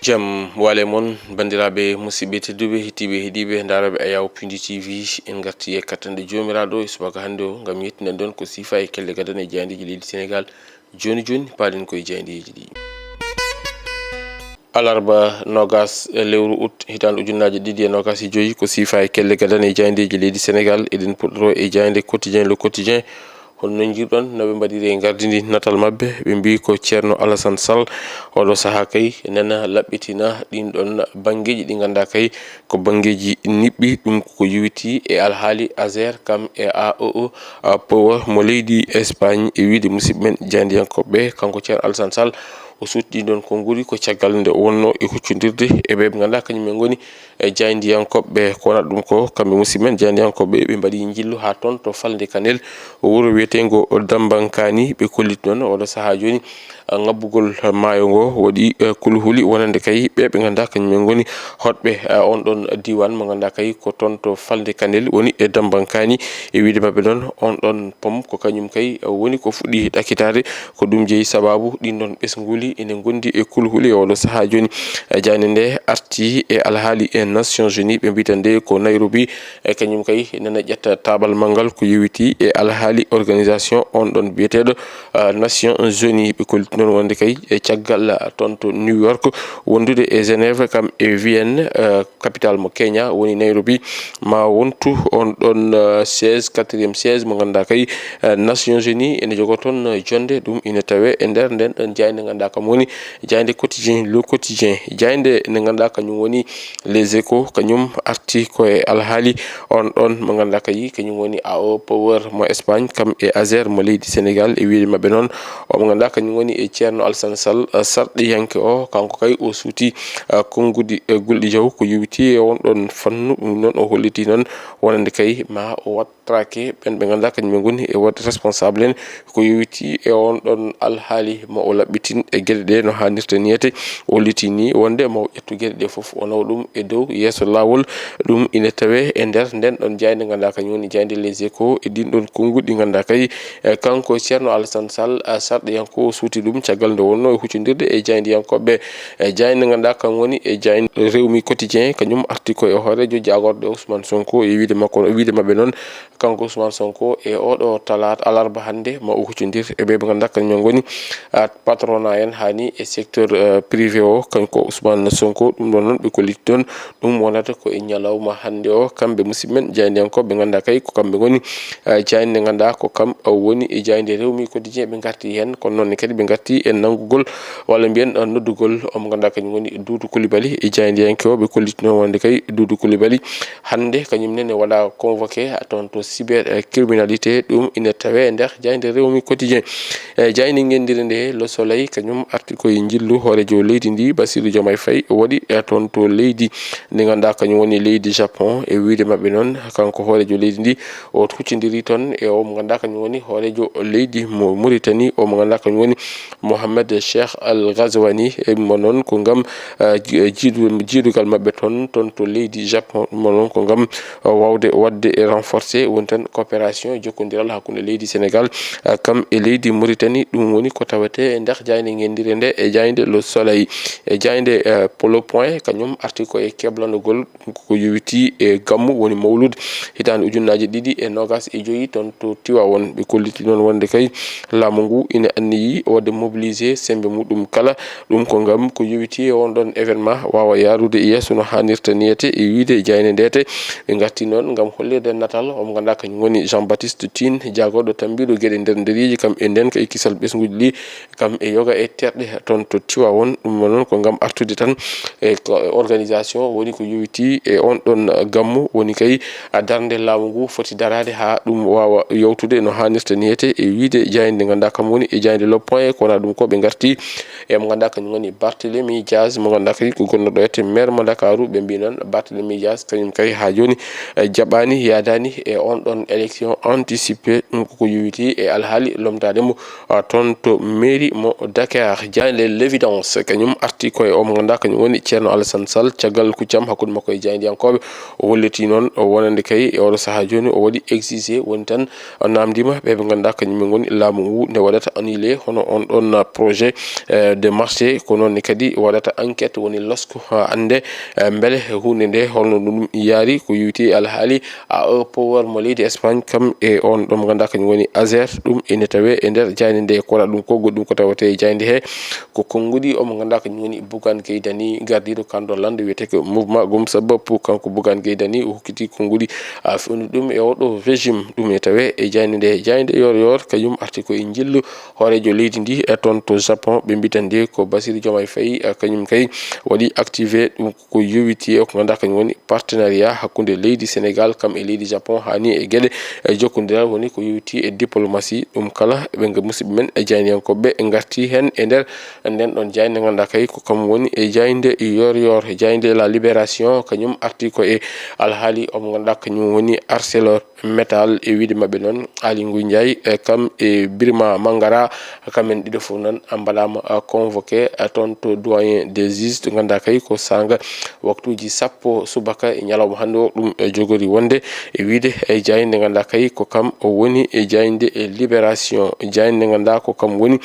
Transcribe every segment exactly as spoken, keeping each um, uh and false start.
Jam wale mon, banndiraaɓe musidɓe tedduɓe, hettiiɓe, heɗiiɓe, ndaarooɓe Ayaw Pindi T V. En ngarti e kattanɗe Joomiraaɗo e subaka hannde o, ngam yettinan ɗon ko siifa e kelle gadane e jaayndeeji leydi Senegaal. Jooni jooni, paaɗen koye jaayndeeji ɗi. Alarba noogas e lewru ut, hitaande ujunnaaje ɗiɗi e noogas e joyi, ko siifa e kelle gadane e jaayndeeji leydi Senegaal. Eɗen puɗɗoro e jaaynde Quotidien, Le Quotidien. Hono no njirɗon no ɓe mbaɗiri e ngardi ndi natal maɓɓe, ɓe mbii ko Ceerno Alassane Sall, oɗo sahaa kay nana laɓɓitina ɗin ɗon banngeeji ɗi ngannduɗaa kay ko banngeeji niɓɓi, ɗum ko yowiti e alhaali Azer kam e A O O, a, Power mo leydi Espagne, e wiyde musidɓe men jaayndiyankooɓe. Kanko Ceerno Alassane Sall, o suuti ɗin ɗon konnguɗi ko caggal nde o wonno e huccondirde e ɓe ɓe ngannduɗaa kañum en ngoni e jaayndiyankooɓe ko wonata ɗum ko kamɓe musidɓe men jaayndiyankooɓe, ɓe mbaɗi njillu haa toon to falnde Kanel, wuro wiyeteengo Dambankani. Ɓe kolliti noon oɗo sahaa jooni, a, ngabbugol maayo ngo waɗi, e, kulhuli wonande kay ɓe ɓe ngannduɗaa kañum en ngoni hoɗɓe, a, on ɗon diiwaan mo ngannduɗaa kay ko toon to falnde Kanel woni e Dambankani. E wiyde maɓɓe noon, on ɗon pom ko kañum kay woni ko fuɗɗi ɗakkitaade. Ko ɗum jeyi sabaabu ɗin ɗon ɓesnguuli ene ngondi e kulhuli e oɗo sahaa jooni. E jaaynde nde arti e alhaali e Nations Unies, ɓe mbiyata nde ko Nairobi, e kañum kay nana ƴetta taabal manngal ko yowiti e alhaali organisation on ɗon biyeteeɗo, a, Nations Unies. Ɓe kolliti noon wonde kay e caggal, a, toon to New York wondude e Genève kam e Vienne, a, capital mo Kenya woni Nairobi, ma wontu on ɗon, eh, siège, quatrième siège mo ngannduɗaa kay, eh, Nations Unies ene jogoo toon, eh, jonnde. Ɗum ine tawee e nder nden ɗon jaaynde ngannduɗaa kam woni jaaynde Quotidien, Le Quotidien. Jaaynde nde ngannduɗaa kañum woni Les Échos, kañum arti ko e alhaali on ɗon mo ngannduɗaa kay kañum woni A O Power mo Espagne kam e Azer mo leydi Senegaal. E wiyde maɓɓe noon, o mo ngannduɗaa kañum woni e Ceerno Alassane Sall, eh, sarɗiyanke o, kanko kay o suuti, a, konnguɗi e gulɗi jaw ko yowiti e on ɗon fannu. Ɗum noon o holliti noon wonande kay ma o waɗ traqué ɓen ɓe ngannduɗaa kañum en ngoni e waɗ responsable en ko yowiti e on ɗon alhaali, ma o laɓɓitin e geɗe ɗe no haanirta niyete. O holliti ni wonde ma o ƴettu geɗe ɗe fof o nawa ɗum e dow yeeso laawol. Ɗum ine tawee e nder nden ɗon jaaynde ngannduɗaa kañum woni jaaynde Les Échos e ɗin ɗon konnguɗi ngannduɗaa kay, e, kanko Ceerno Alassane Sall, a, sarɗiyanko o suuti ɗum caggal nde wonno e huccondirde e jaayndiyankooɓe, e, jaaynde ngannduɗaa kam woni e jaaynde Rewmi Quotidien, kañum arti ko e hooreejo jaagorɗo Ousmane Sonko. E wiyde makko, wiyde maɓɓe noon, kanko Ousmane Sonko e oɗo talaata alarba hannde ma o huccondir e ɓe ɓe ngannduɗaa kañum en ngoni, a, patronat en haani e secteur, eh, privé o, kanko Ousmane Sonko. Ɗum ɗon noon ɓe kolliti toon ɗum wonata ko e ñalawma hannde o. Kamɓe musidɓe men jaayndiyankooɓe ɓe ngannduɗaa kay ko kamɓe ngoni, eh, jaaynde ngannduɗaa ko kam woni e jaaynde Rewmi Quotidien ɓe ngarti heen. Kono noon ne kadi ɓe ngarti e nanngugol walla mbiyen, eh, noddugol omo ngannduɗaa kañum woni Doudou Coulibaly e jaayndiyanke o. Ɓe kolliti noon wonde kay Doudou Coulibaly hannde kañum nene waɗa convoqué toon to cyber, eh, criminalité. Ɗum ina tawee e nder jaaynde Rewmi Quotidien. E jaaynde ngenndire nde, Le Soleil, kañum arti ko e njillu hooreejo leydi ndi, Bassirou Diomaye Faye, waɗi, e, toon to leydi ndi ngannduɗaa kañum woni leydi Japon. E wiyde maɓɓe noon, kanko hooreejo leydi ndi, o huccondiri toon e o mo ngannduɗaa kañum woni hooreejo leydi mo Mauritanie, o mo ngannduɗaa kañum woni Mohamed Cheikh Al Ghazouani. E mo noon ko ngam, e, ji-, e, jiidu-, jiidugal maɓɓe toon, toon to leydi Japon. Mo noon ko ngam, e, waawde waɗde e renforcer woni tan coopération e jokkondiral hakkunde leydi Sénégal, a, kam e leydi Mauritanie. Ɗum woni ko tawetee e nder jaaynde ngenndire nde e jaaynde Le Soleil. E jaaynde, eh, Le Point, kañum arti ko e keblanogol ko yowiti e gammu woni mawlud hitaande ujunnaaje ɗiɗi e noogas e joyi toon to Tiwaawoon. Ɓe kolliti noon wonde kay laamu ngu ina anniyi waɗde mobiliser semmbe muɗum kala. Ɗum ko ngam ko yowiti e on ɗon événement waawa yaarude yeeso no haanirta niyete e wiyde e jaaynde ndeete. Ɓe ngarti noon ngam hollirde natal omo ngannduɗaa kañum woni Jean Baptiste Tine, jaagorɗo tammbiiɗo geɗe nder ndereeji kam e ndeenka e kisal ɓesnguuji ɗi, kam e yoga e terɗe toon to Tiwaawoon. Ɗum noon ko ngam artude tan e ko organisation woni ko yowiti e on ɗon gammu, woni kay a darnde laamu ngu foti daraade haa ɗum waawa yawtude no haanirta niyete e wiyde jaaynde nde ngannduɗaa kam woni e jaaynde Le Point. Ko wonaa ɗum ko ɓe ngarti e mo ngannduɗaa kañum woni Barthélémy Dias, mo ngannduɗaa kadi ko gonnoɗo ete maire mo Ndakaaru. Ɓe mbii noon Barthélémy Dias kañum kay haa jooni, eh, jaɓaani, yaadaani e on Ɗon élection anticipée, ɗum koko yowiti e alhaali lomtaade mo, ah, toon to mairie mo Dakar. Jaaynde L'Évidence, kañum arti ko e o mo ngannduɗaa kañum woni Ceerno Alassane Sall, caggal kuccam hakkunde makko e jaayndiyankooɓe. O holliti noon o wonande kay e oɗo sahaa jooni o waɗi exigé, woni tan o naamndiima ɓe ɓe ngannduɗaa kañum en ngoni laamu ngu nde waɗata annulé hono on ɗon projet, eh, de marché. Ko noon ne kadi waɗata enquête, woni losko, haa annde, eh, mbele huunde nde holno ɗum yaari. Ko yowiti e alhaali A E Power mo leydi Espagne, kam e on ɗo mo ngannduɗaa kañum woni Azer, ɗum ene tawee e nder jaaynde nde. Kono ɗum ko goɗɗum ko tawetee e jaaynde he, ko konnguɗi o mo ngannduɗaa kañum woni Bougane Gueye Dany, gardiiɗo kanndo lannde wiyetee ko Mouvement Gëm Sa Bopp. Kanko Bougane Gueye Dany o hokkiti konnguɗi, a, fewndo ɗum e oɗo régime. Ɗum ene tawee e jaaynde nde. Jaaynde Yoor Yoor kañum arti ko e njillu hooreejo leydi ndi, e toon to Japon, ɓe mbitan nde ko Bassirou Diomaye Faye, e kañum kay waɗi activé ɗum ko yowiti e ko ngannduɗaa kañum woni partenariat hakkunde leydi Sénégal kam e leydi Japon haa ni e geɗe, e jokkondiral woni ko yowiti e diplomatie. Ɗum kala ɓe nga-, musidɓe men e jaayndiyankooɓe ngarti heen e nder nden ɗon jaaynde ngannduɗaa kay ko kam woni e jaaynde Yoor Yoor. Jaaynde La Libération kañum arti ko e alhaali o mo ngannduɗaa kañum woni Arcelor Metal, e wiyde maɓɓe noon, Aly Ngouille Ndiaye, e kam e Birima Mangara, kam en ɗiɗo fof noon mbaɗaama, a, convoqué, a, toon to doyen des juges, to ngannduɗaa kay ko saanga waktuuji sappo subaka e ñalawma hannde o, ɗum, e, jogori wonde. E wiyde, e, jaaynde ngannduɗaa kay ko kam o woni e jaaynde, e, Libération, jaaynde ngannduɗaa ko kam woni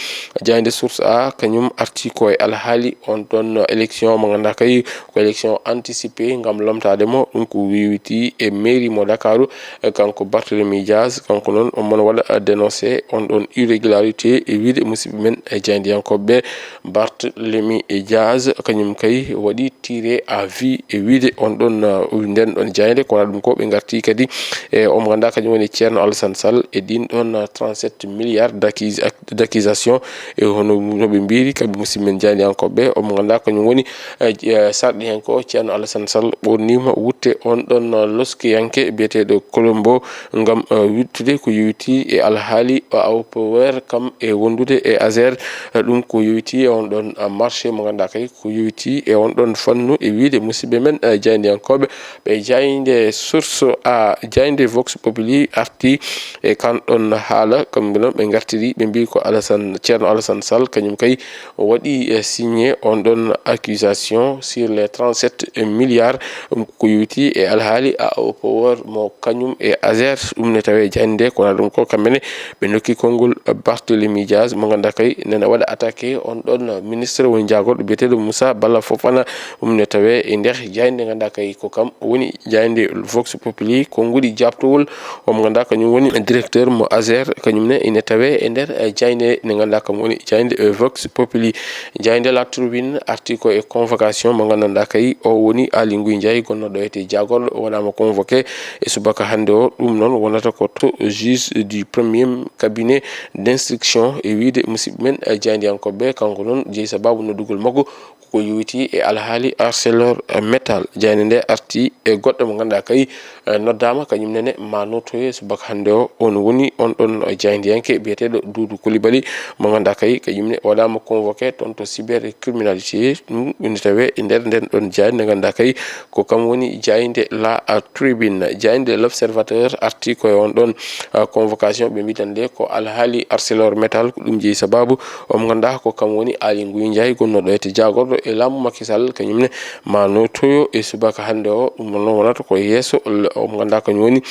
jaaynde Source A, kañum arti ko e alhaali on ɗon élection mo ngannduɗaa kay ko élection anticipée ngam lomtaade mo. Ɗum ko yowiti e mairie mo Dakaru, e kanko Barthélémy Diaz, kanko noon omo waɗa dénoncé on ɗon irrégularité, e wiyde musidɓe men e jaayndiyankooɓe ɓe. Barthélémy Diaz kañum kay waɗi tiré à vue, e wiyde on ɗon, uh, nden ɗon jaaynde. Kono ɗum ko ɓe ngarti kadi e omo ngannduɗaa kañum woni Ceerno Alassane Sall e ɗin ɗon, uh, trente-sept milliards d'acquis-, d'accusation, e hono no ɓe mbiri kamɓe musidɓe men jaayndiyankooɓe ɓe, omo ngannduɗaa kañum woni, eh, eh, sarɗi heen ko Ceerno Alassane Sall ɓoorniima wutte on ɗon, eh, loskiyanke biyeteeɗo Colombo ngam, eh, wittude ko yowiti e alhaali A O Power kam e wondude e Azer, eh, ɗum ko yowiti e on ɗon, eh, marché mo ngannduɗaa kay ko yowiti e on ɗon fannu. E wiyde musidɓe men, eh, jaayndiyankooɓe ɓe jaaynde Source A, jaaynde Vox Populi arti e kan ɗon haala, kamɓe noon ɓe ngartiri, ɓe mbi ko Alassane, Ceerno Alassane Sall, kañum kay o waɗi, eh, signé on ɗon accusation sur les trente-sept milliards, ɗum ko yowiti e alhaali A O Power mo kañum e Azer, ɗum ne tawee jaaynde nde, kono ɗum ko kamɓe ne ɓe ndokki konngol Barthélémy Diaz, mo ngannduɗaa kay nena waɗa attaqué on ɗon ministre woni jaagorɗo biyeteeɗo Moussa Balla Fofana, ɗum ne tawee e nder jaaynde ngannduɗaa kay ko kam woni jaaynde Vox Populi, konnguɗi jaabtowol, omo ngannduɗaa kañum woni directeur mo Azer, kañum ne ine tawee e nder, eh, jaaynde nde ngannduɗaa kam woni jaaynde, eh, Vox Populi. Jaaynde La Tribune arti ko e convocation mo nganndanɗaa kay o woni Aly Ngouille Ndiaye, gonnooɗo ɗo etee jaagorɗo, o waɗaama convoqué e subaka hannde o. Ɗum noon wonata ko to juge du premier cabinet d'instruction, e wiyde musidɓe men, eh, jaayndiyankooɓe ɓe. Kanko noon jeyi sabaabu noddugol makko ko yowiti e alhaali Arcelor Metal. Jaaynde nde arti e goɗɗo mo ngannduɗaa kay, eh, noddaama kañum nene ma nootoye subaka hannde o. On woni on ɗon jaayndiyanke biyeteeɗo Doudou Coulibaly mo ngannduɗaa kay kañum ne waɗaama convoqué toon to cybercriminalité. Ɗum ene tawee e nder nden ɗon jaaynde ngannduɗaa kay ko kam woni jaaynde La Tribune. Jaaynde L'Observateur arti ko e on ɗon, ah, convocation ɓe mbiɗan nde ko alhaali Arcelor Metal, ko ɗum jeyi sabaabu omo ngannduɗaa ko kam woni Aly Ngouille Ndiaye, gonnooɗo etee jaagorɗo e laamu Macky Sall, kañum ne ma nootoyo e subaka hannde o. Ɗum noon wonata ko yeeso l-, omo ngannduɗaa kañum woni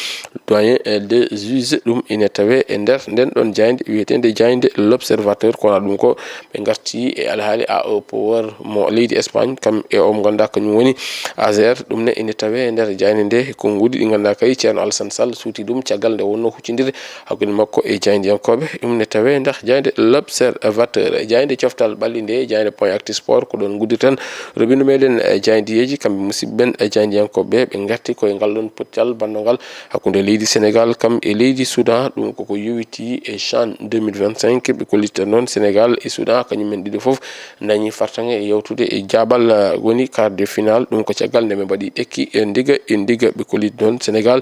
doyen, eh, des juges. Ɗum ine tawee e nder nden ɗon jaaynde wiyeteende jaaynde L'Observateur, kono ɗum ko ɓe ngarti e alhaali A O Power mo leydi Espagne, kam e omo ngannduɗaa kañum woni Azer. Ɗum ne ine tawee e nder jaaynde nde, konnguɗi ɗi ngannduɗaa kay Ceerno Alassane Sall suuti ɗum caggal nde wonnoo huccondirde hakkunde makko e jaayndiyankooɓe. Ɗum ne tawee nder jaaynde L'Observateur, jaaynde coftal ɓalli nde, jaaynde Point Actu Sport, ko ɗoon nguddirten robindo meɗen, eh, jaayndiyeeji, kamɓe musidɓe men, eh, jaayndiyankooɓe ɓe, ɓe ngarti koye ngal ɗoon pottal banndogal hakkunde leydi Sénégal kam e leydi Soudan. Ɗum koko yowiti e CHAN deux mille vingt-cinq, ɓe kollitta noon Sénégal e Soudan, kañum en ɗiɗo fof dañi fartaŋŋe e yawtude e jaaɓal, eh, woni quart de finale. Ɗum ko caggal nde ɓe mbaɗi ɗekki e ndiga e ndiga, ɓe kollitta noon Sénégal,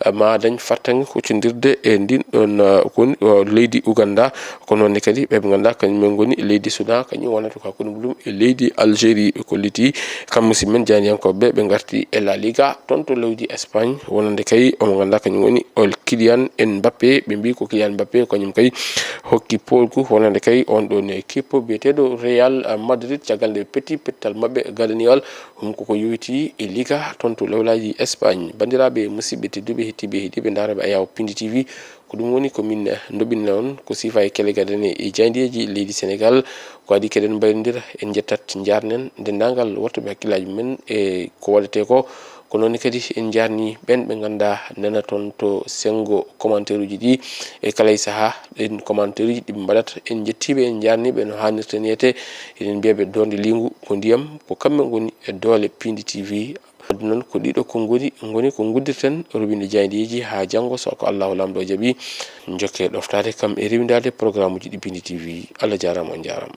eh, ma dañ fartaŋŋe huccondirde e ndin ɗon, eh, woni, eh, leydi Ouganda. Ko noon ne kadi ɓe ɓe ngannduɗaa kañum en ngoni leydi Soudan, kañum wonata ko hakkunde mum e leydi Algérie. Ɓe kolliti kam musidɓe men jaayndiyankooɓe ɓe, ɓe ngarti e La Liga toon to leydi Espagne, wonande kay omo Walla kañum woni ol Kylian Mbappé. Ɓe mbi ko Kylian Mbappé kañum kay hokki poolgu wonande kay on ɗon kippo biyeteeɗo Real Madrid, caggal nde ɓe petti pettal maɓɓe gadaniyol. Ɗum koko yowiti e Liga toon to lewlaaji Espagne. Banndiraaɓe musidɓe tedduɓe, hettiiɓe, heɗiiɓe, ndaarooɓe Ayaw Pindi T V, ko ɗum woni ko min ndoɓinna on ko siifa e kele gadane e jaayndeeji leydi Senegal. Ko adii keɗen mbayrondira, en njettat, njaarnen denndaangal waɗtuɓe hakkillaaji mumen e ko waɗetee ko. Ko noon kadi en njaarni ɓeen ɓe ngannduɗaa nana toon to senngo commentaire uji ɗi e kala e sahaa. Ɗeen commentaire uji ɗi ɓe mbaɗata, en njettii ɓe, en njaarnii ɓe no haanirta ni. Etee eɗen mbiya ɓe doonde liingu ko ndiyam, ko kamɓe ngoni e doole Pindi T V. Wadde noon ko ɗiɗo konguɗi ngoni ko nguddirten robinet jaayndeeji haa janngo, so ko Allahu Laamɗo jaɓi. Njokke ɗoftaade kam e rewindaade programme uji ɗi Pindi T V. Allah jaaraama, on njaaraama.